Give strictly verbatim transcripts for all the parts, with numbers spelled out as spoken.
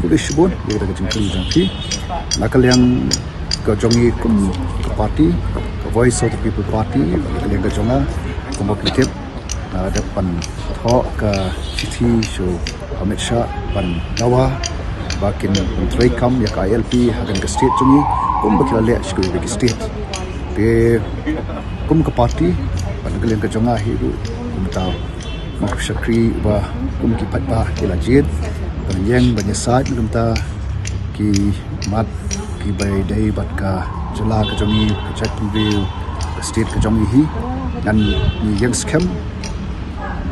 Khublei shibun ïa ka jingkylli jong phi. Na ka liang ka jong ngi kum ka party, ka Voice of the People Party, na ka liang ka jong nga, kumba phi tip, nga dep ban thoh ka shithi sha u Amit Shah ban dawa ba kin treikam ïa ka I L P hapoh ka state jong ngi, kumba ki la leh sha kiwei ki state. Te kum ka party, na ka liang ka jong nga hi ruh, kumta ma ka shakri ba kum ki paidbah ki la jied ban ïeng ban ïasaid, kumta ki mat kiba ïadei bad ka jylla ka jong ngi, ka jaitbynriew, ka state ka jong ngi hi, ngan ïeng skhem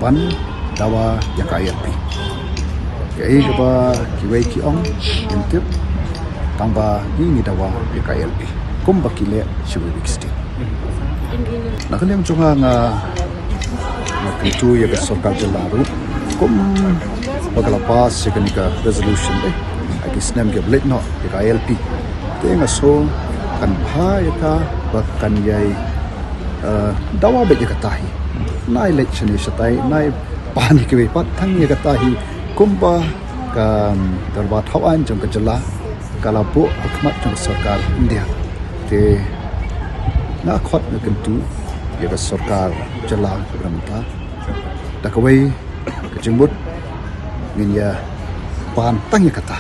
ban dawa ïa ka I L P. Kaei kaba kiwei ki ong, ngim tip, tangba ngi, ngi dawa ïa ka I L P kumba ki leh sha kiwei ki state. Na ka liang jong nga, nga, nga kyntu ïa ka sorkar jylla ruh, kumba ka la pass ïa kane ka resolution, eh, ha ki snem kiba la leit noh ïa ka I L P. Te nga sngew kan bha ïa ka ba kan ïai, eh, dawa beit ïa kata hi. Nai leit shane shatai, nai pan ïa kiwei pat, tang ïa kata hi kumba ka, um, dorbar thaw aiñ jong ka jylla ka la buh ha khmat jong ka sorkar India. Te nga khot, nga kyntu ïa ka sorkar jylla kaba mynta, da kawei ka jingmut ngin ïa pan tang ïa kata.